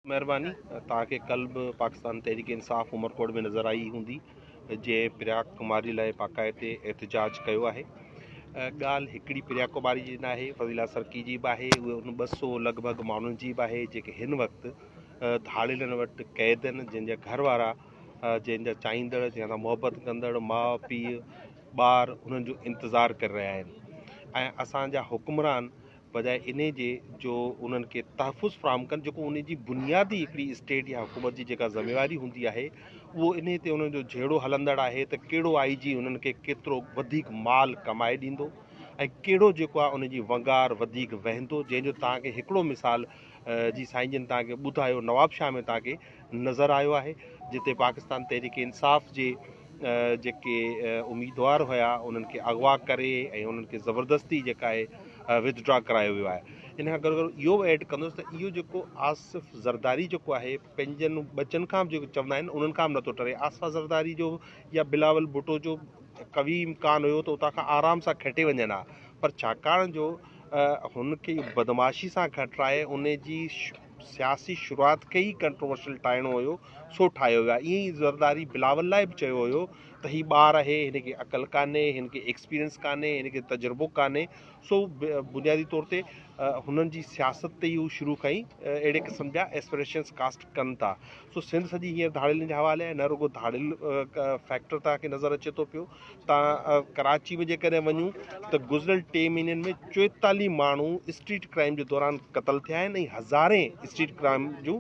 مهرباني توهان کي ڪل به پاڪستان تحريڪ انصاف عمرڪوٽ ۾ نظر آئي هوندي جنهن پريا ڪماري لاء باقاعدي احتجاج ڪيو آهي ڳالهه هڪڙي پريا ڪماري جي ناهي فضيلا سرڪي جي به آهي اهي ان ٻه سو لڳ ڀڳ ماڻهن جي به آهي جيڪي هن وقت ڌاڙيلن وٽ قيد آهن جن جا گهر وارا جن جا چاهيندڙ جن سان محبت ڪندڙ ماء پيء ٻار انهن جو انتظار ڪري رهيا آهن ۽ اسان جا حڪمران بجاء انهي جي جو انهن کي تحفظ فراهم ڪن جيڪو انهي جي بنيادي هڪڙي اسٽيٽ يا حڪومت جي جيڪا ذميواري هوندي آهي اهو انهي تي انهن جو جهيڙو هلندڙ آهي ته ڪهڙو آئي جي انهن کي ڪيترو وڌيڪ مال ڪمائي ڏيندو ۽ ڪهڙو جيڪو آهي ان جي ونگار وڌيڪ وهندو جنهن جو توهان کي هڪڙو مثال جي سائين جن توهان کي ٻڌايو نوابشاهه ۾ توهان کي نظر آيو آهي جتي پاڪستان تحريڪ انصاف جي جيڪي اميدوار هيا انهن کي اغوا ڪري ۽ انهن کي زبردستي جيڪا آهي ودڊرا ڪرايو ويو آهي ان کان گڏو گڏ اهو به ايڊ ڪندس ته اهو جيڪو آصف زرداري جيڪو آهي پنهنجن ٻچن کان به جيڪو چوندا آهن انهن کان به نٿو ٽري آصفه زرداري جو يا بلاول ڀٽو جو قوي امڪان هيو ته اتان کان آرام سان کٽي وڃن ها پر ڇاڪاڻ جو هن کي بدمعاشي سان کٽرائي ان جي سياسي شروعات کي ئي ڪنٽروورشل ٺاهڻو هيو سو ٺاهيو ويو آهي ائين ئي زرداري بلاول لاء به چيو هيو ته هي ٻار آهي هن کي عقل ڪانهي هن کي ايڪسپيرينس ڪانهي هن کي تجربو ڪانهي سو بنيادي طور تي هنن جي سياست تي ئي هو شروع کان ئي اهڙي قسم جا ايسپريشنس ڪاسٽ ڪن ٿا سو سنڌ سڄي هينئر ڌاڙيلن جي حوالي آهي نه رڳو ڌاڙيل فيڪٽر توهان کي نظر اچي ٿو پيو تان ڪراچي ۾ جيڪڏهن وڃون ته گذريل ٽي مهينن ۾ 44 ماڻهو اسٽريٽ ڪرائيم جي دوران قتل ٿيا آهن ۽ هزارين اسٽريٽ ڪرائيم جون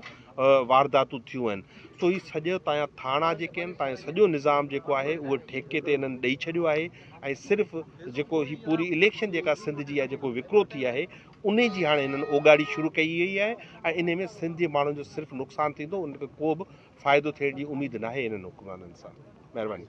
وارداتون ٿيون آهن سو هي سڄو تان جا ٿاڻا جيڪي آهن تان جو سڄو نظام جيڪو آهي اهو ٺيڪي تي هنن ڏئي ڇڏيو آهي ۽ صرف جيڪو هي پوري اليڪشن جيڪا سنڌ جي آهي جيڪو وڪرو ٿي آهي انهي جي هاڻي هنن اوڳاڙي شروع ڪئي وئي آهي ۽ انهي ۾ سنڌ جي ماڻهن جو صرف نقصان ٿيندو ان کي ڪو به فائدو ٿيڻ جي اميد ناهي هنن حڪمرانن سان مهرباني.